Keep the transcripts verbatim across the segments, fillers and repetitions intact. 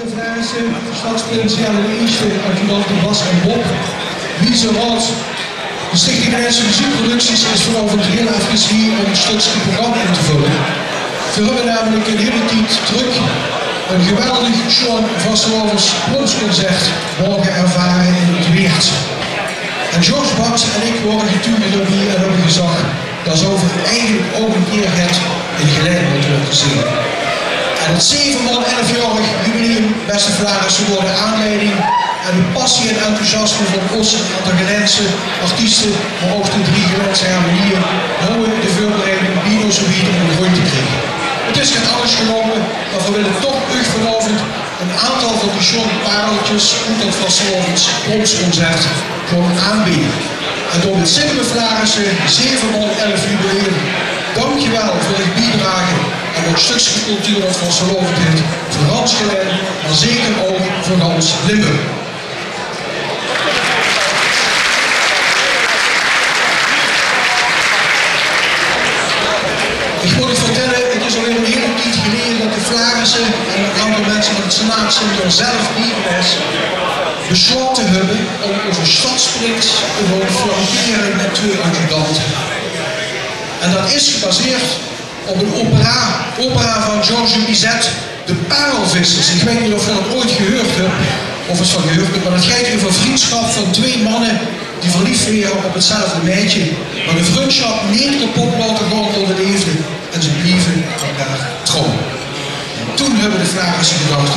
Vrijse, stadsprins Jelle de Ierste, adjudante Bas en Bob. Wie ze raod, de Stichting Gelaense Muziekproducties is vanaovend hiel efkes hie óm 't stökske programma in te völle. Veer höbbe namelik 'n hiel tied trök 'n geweldig sjoon vastelaoves proomsconcert moge ervare in 't Wieërts. En George Baks en ich wore getuge d'rbie en höbbe gezag: dat zouwe veer eigelik ouch 'ne kier get in Gelaen mótte laote zeen. En 't zeve maol elfjaorig jubileum, beste Flaarisse, waor de aanleiding en de passie en enthousiasme van ós aantal Gelaense artieste, mer ouch de drie Gelaense hermenieë, houwe de veurbereiding bienao zoe wied óm rónd te kriege. 't Is get angers gelaupe, mer veer wille toch uch vanaovend 'n aantal van die sjoon pareltjes oet dat vastelaoves proomsconcert gewoen aanbeje. En daomit zègke veer, Flaarisse, zeve maol elf jubileum, dankjewel veur eur biedrage aan dat stökske cultuur dat vastelaovend haet veur gans Gelaen, mer zeker ouch veur gans Limburg. Ich mót uch vertèlle, 't is al 'ne hiele tied geleje dat de Flaarisse en 'n aantal minse van 't Senaat zeen d'r zelf bie gewaes, beslaote höbbe óm ózze stadsprins te gaon flankere mit twee adjudante. En dat is gebaseerd op 'n opera, opera van Georges Bizet, De Parelvissers. Ich weit neet of geer dat ooit gehuurd höb, of ins van gehuurd höb, mer dat geit euver vrundsjap van twee manne die verleef waere op 'tzelfde maedje, mer de vrundsjap neet kepot laote gaon door de leefde en ze blieve elkaar trouw. En toen höbbe de Flaarisse gedach: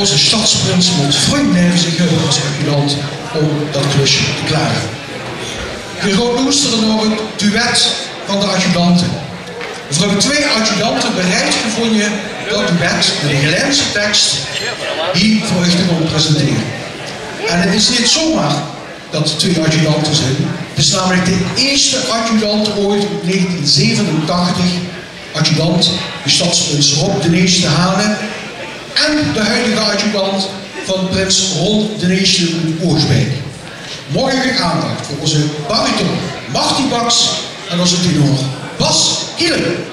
ózze stadsprins mót vrunj naeve zich höbbe es adjudant óm dat klusje te klare. Geer gaot loestere nao 't duet van de adjudante. Veer höbbe twee adjudante bereid gevónje dat duet mit 'ne Gelaense teks hie veur uch te kómme presentere. En 't is neet zomer dat 't twee adjudante zeen. 't Is namelik de ierste adjudant ooit oet negentien zevenentachtig, adjudant bie stadsprins Rob d'n Ierste Hane en de huidige adjudant van prins Ron d'n Ierste oet Oosjbeek. Maag ich uch aandach veur ózze bariton Marty Baks en ózze tenor Bas Hielen.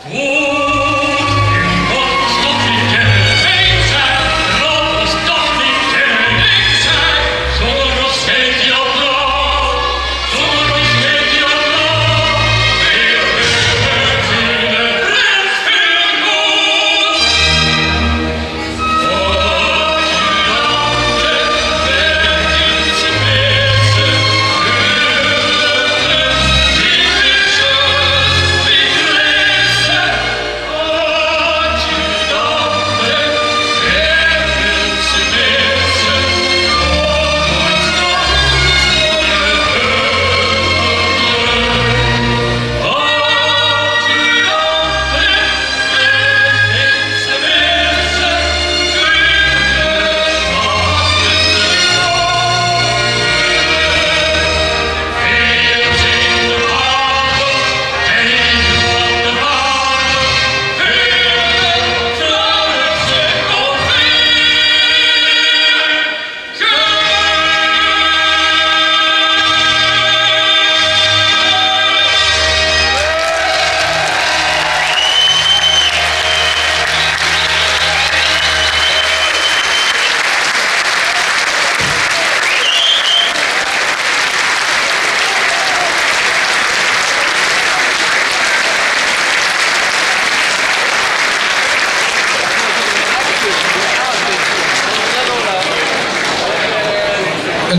't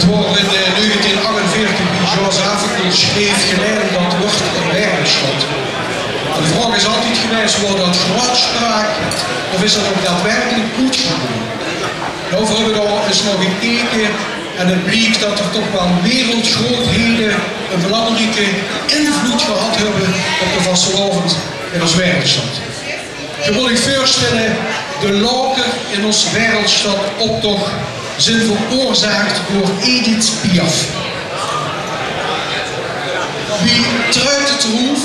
Waor in, eh, negentieën achtenveertig bie George Averkens sjreef: Gelaen, dat wuuert ein waereldsjtad. En de vraog is altied gewaes: waor dat grootspraok of is dat ouch daadwerkelik good gewore? Noe, veer höbbe dao ins nao gekeke en 't bliek dat d'r toch waal wereldsjgroothede ein belangrieke invlood gehad höbbe op de vastelaovend in ós waereldsjtad. Geer mót uch veurstelle, de Laoker in ós waereldsjtad-optoch zeen veroorzaak door Edith Piaf. Wie Truit 't Roef,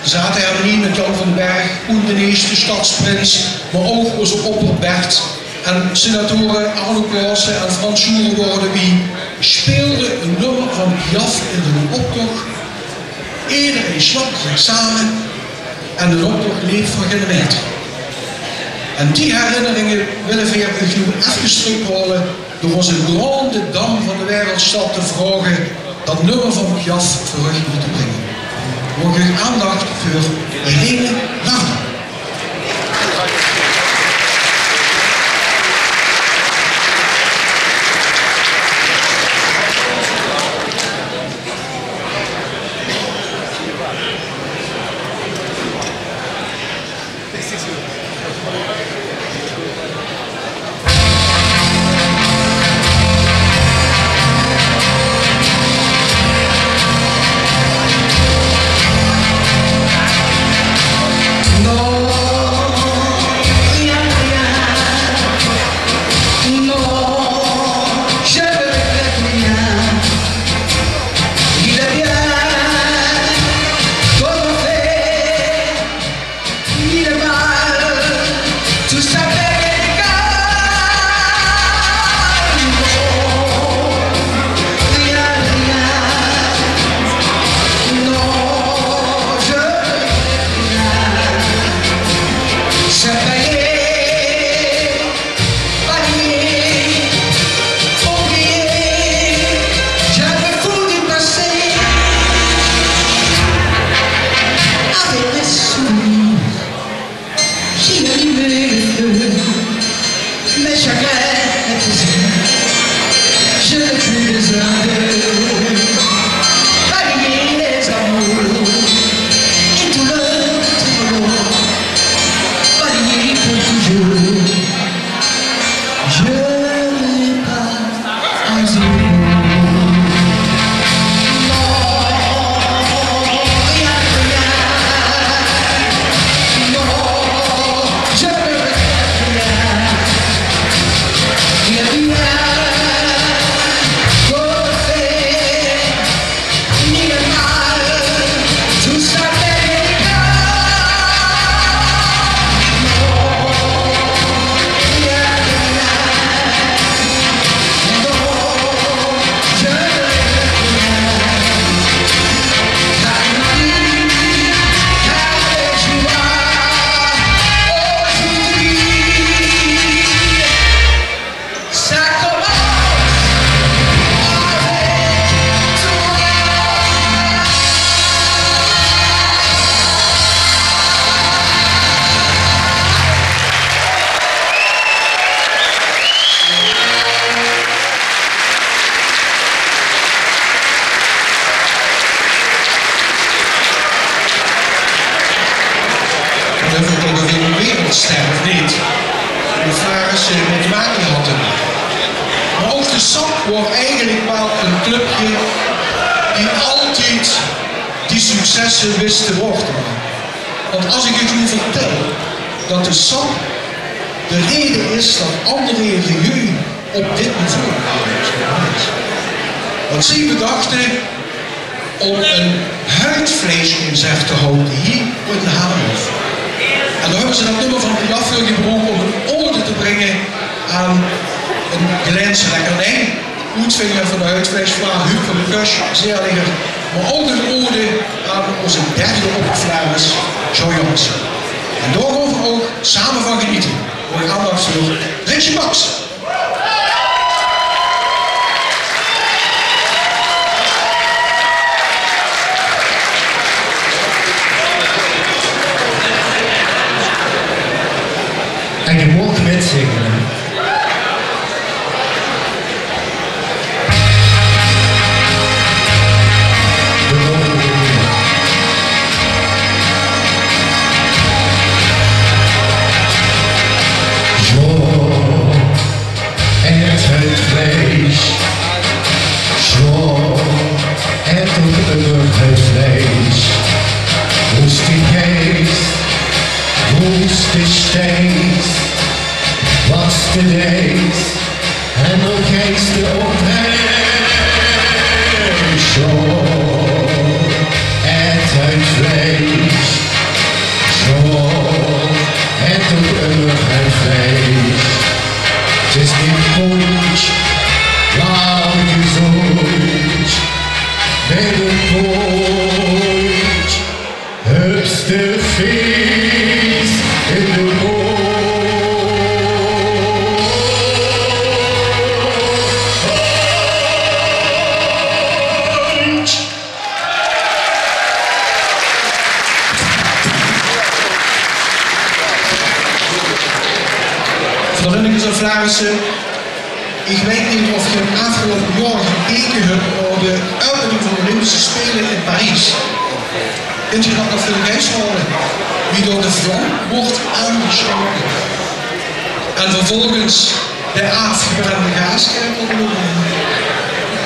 Zate Hermenie mit Jan van den Berg, Koen d'n Ierste, Sjtadsprins, mer ouch ózze opper Bert en senatore Arno Claussen en Frans Sjoeren waore d'rbie, sjpeelde ein nummer van Piaf in d'n optoch. Ederein sjlapde zichzelf en d'n optoch leep veur geine maeter. En die herinneringe wille veer uch noe efkes trökhaole door ós ein grande dam van de waereldsjtad te vraoge dat nummer van Piaf veur uch mit te bringe. Maag ich uch aandach veur Irene Lardam. Sterf neet. De Flaarisse mit Mani hadde. Mer ouch de sap waor eigelik waal ein clubje die altied die successe wis te waor te make. Want es ich uch noe vertèl det de sap de raeje is det André Rieu op dit niveau is. Want zie bedachte óm ein huidvleisconcert te hawwe hie in Hamelhof. En dao höbbe ze det nummer van Piaf veur gebroek óm ein ode te bringe aan ein Gelaense lekkernij, oetvingjer van de huidvleisvlaag, Huub van de Kusch, zeer lekker. Mer ouch ein ode aan ózze derde opperflaris, Sjoerd Janssen. En dao gaon v'r ouch same van genete. Waor aandacht veur Richie Baks. En geer maag mitzinge. Zo. Aet het vleis, slaap, aet toch ummer het vleis. Woe ste geis, woe ste steis, wat ste deis, en ouch geis te op reis. Slaap, aet het vleis, slaap, aet toch ummer het vleis. 't Is neet good, laat gezóndj, bie de kooi, höbs te vies in de kooi. Vriendinnekes en Flaarisse, ich weit neet of geer 't aafgeloupe jaor gekeke höb nao de opening van de Olympische Spele in Paries. Kint geer dat nog veur de geis haole? Wie dao de vlam wuuert aangestoke. En vervolges de aafgebrande gaaskerel.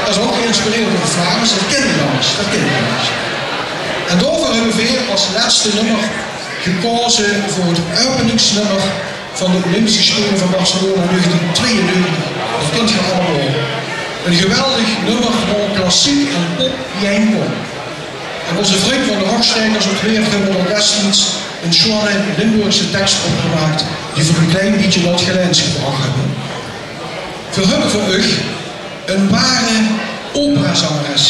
Det is ouch geïnspireerd door de Flaarisse. Det kint neet anges. Det kint neet anges. En daoveur höbbe veer es lètste nummer gekaoze veur 't openingsnummer van de Olympische Spele van Barcelona negentien tweeënnegentig. Det kint geer allemaol. Ein geweldig nummer, wo klassiek en pop biejein kómme. En ózze vrunj van de Rogstaekers oet Weert höbbe dao destieds ein sjoeane Limburgse teks op gemaak, die veur ein klein bietje nao 't Gelaens gebrach höbbe. Veer höbbe veur uch ein ware operazangeres,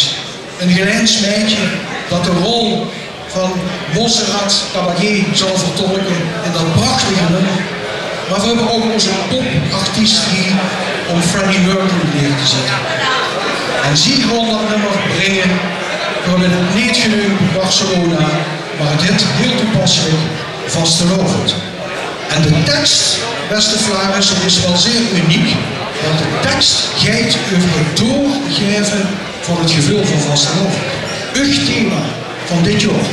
ein Gelaens maedje dat de rol van Montserrat Caballé zal vertolke in dat prachtige nummer. Mer veer höbbe ouch ózze popartiest hie óm Freddie Mercury neer te zitte. En zie gaon dat nummer bringe. Veer höbbe 't neet geneump Barcelona, mer 't hit hiel toepasselik Vastelaovend. En de teks, bèste Flaarisse, is waal zeer uniek, want de teks geit euver 't doorgaeve van 't geveul van vastelaovend. Eur thema van dit jaor,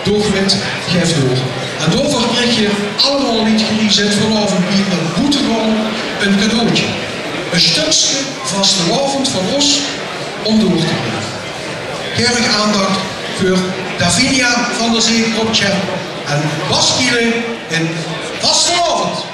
Door wit, gaef door. En daoveur kriegt geer allemaol, wie geer hie zit vanaovend, die hie boete gaon, ein cadeautje. Ein stökske vastelaovend van ós óm door te gaeve. Gaef uch aandach veur Davinia van der Zee, Kroptje en Bas Kielen in Vastelaovend.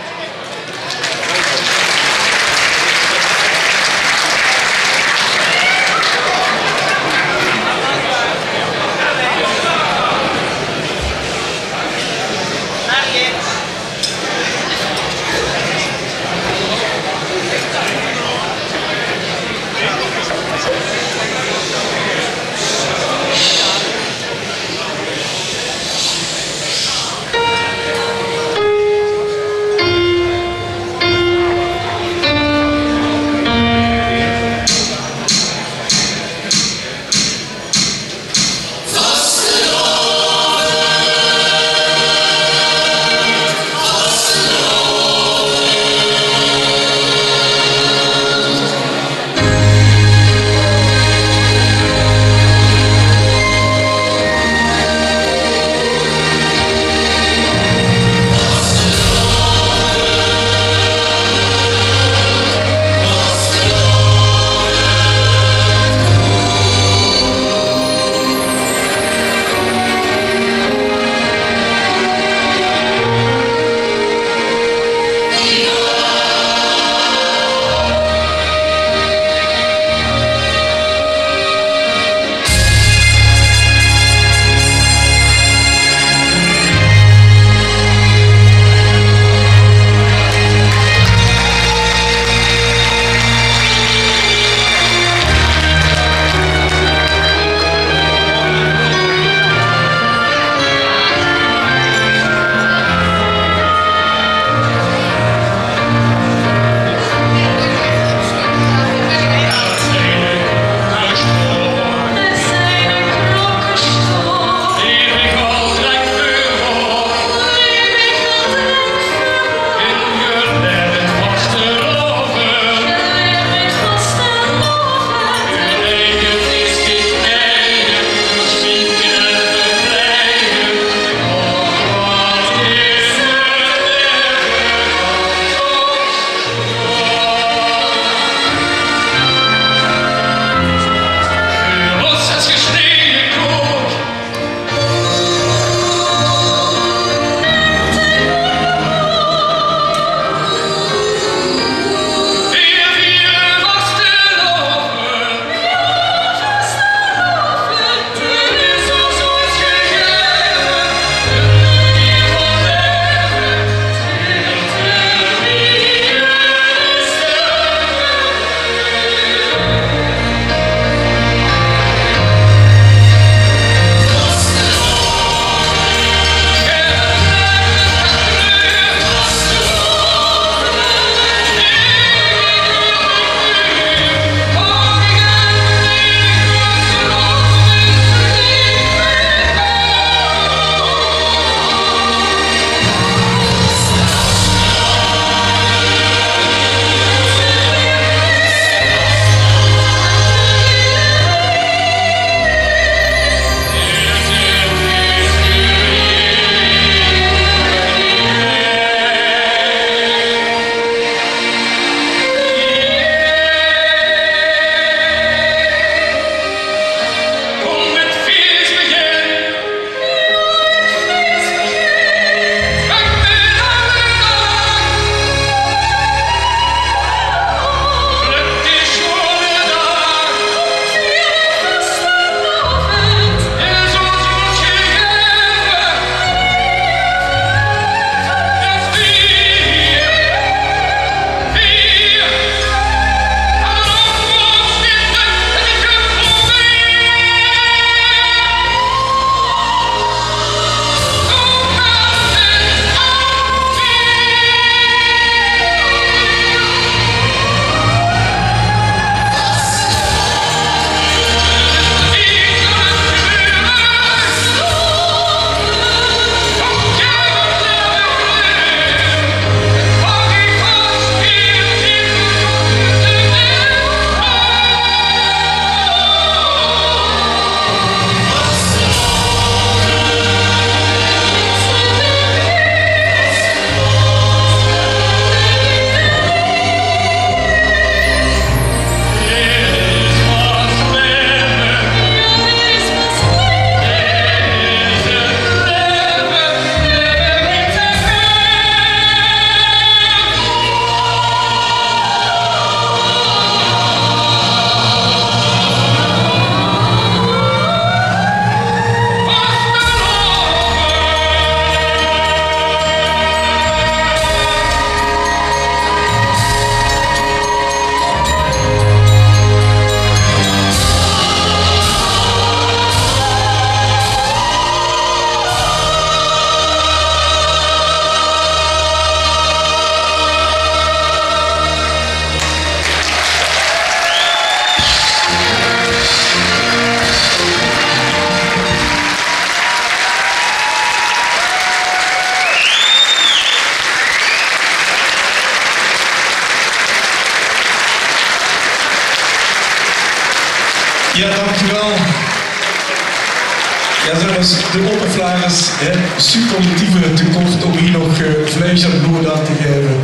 De oppervlaag is, hè, superlatieve tekort om hie nog, eh, vleis aan de boon aan te gaeve.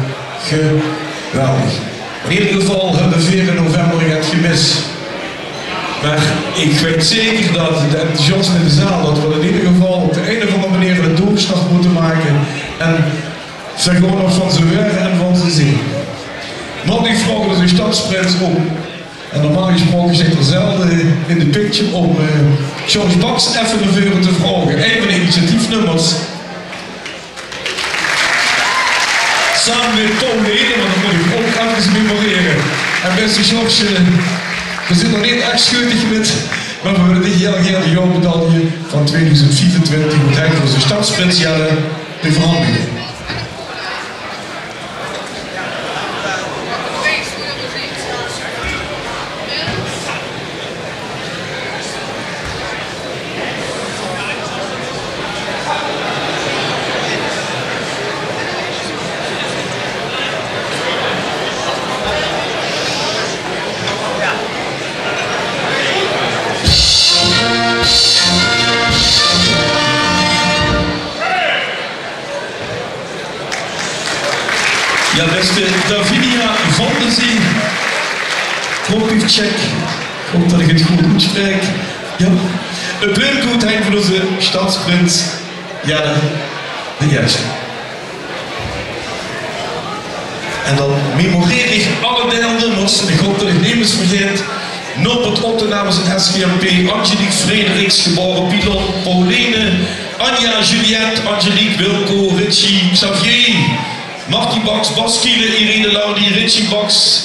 Geweldig. In eder geval höbbe veer in november get gemis. Mer ich weit zeker dat 't enthousiasme in de zaal, dat v'r in eder geval op de ein of anger meneer 'ne doorslag mótte make. En veer gaon nog van ze huere en van ze zeen. Maag ich vraoge nao de stadsprins óm, en normaal gesproke zit 'r zelde in de picture, óm, eh, George Baks effe nao veure te vraoge. Ein van de initiatiefnummers. Same mit Paul Leden, want dat mót ich ouch effe memorere. En beste George, eh, veer zeen d'r neet ech scheutig mit, mer veer wille dich hiel gaer de jaormedaille van tweeduizend viefentwintig mit Henk veur de stadsprins Jelle de verhandige. Jao, beste Davinia van de Zee. Copycheck. Ich haop dat ich 't good oetspraek. Jao. 't Wèlkoom van ózze stadsprins Jelle de Ierste. En dan memoreer ich alle deilnummers. Ich haop dat ich nemes vergaet. Norbert Otten namens 't S G M P, Angelique Frederiks, gebaore Pilon, Pauline, Anja, Juliette, Angelique, Wilco, Richie, Xavier, Marty Baks, Bas Kiele, Irene Lardy, Richie Baks.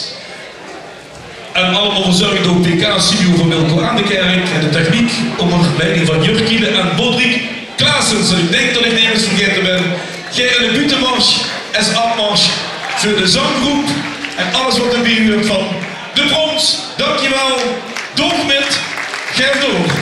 En allemaol verzörg door P K Studio van Wilco aan de Kerk en de techniek ónger leiding van Jur Kiele en Bodrik Klaasens. En ich dink dat ich nemes vergaete bön. Gaer de buuttemars es afmars veur de zanggroep en alles wat d'rbie huurt van de Proms. Dankjewel. Door mit. Gaef door.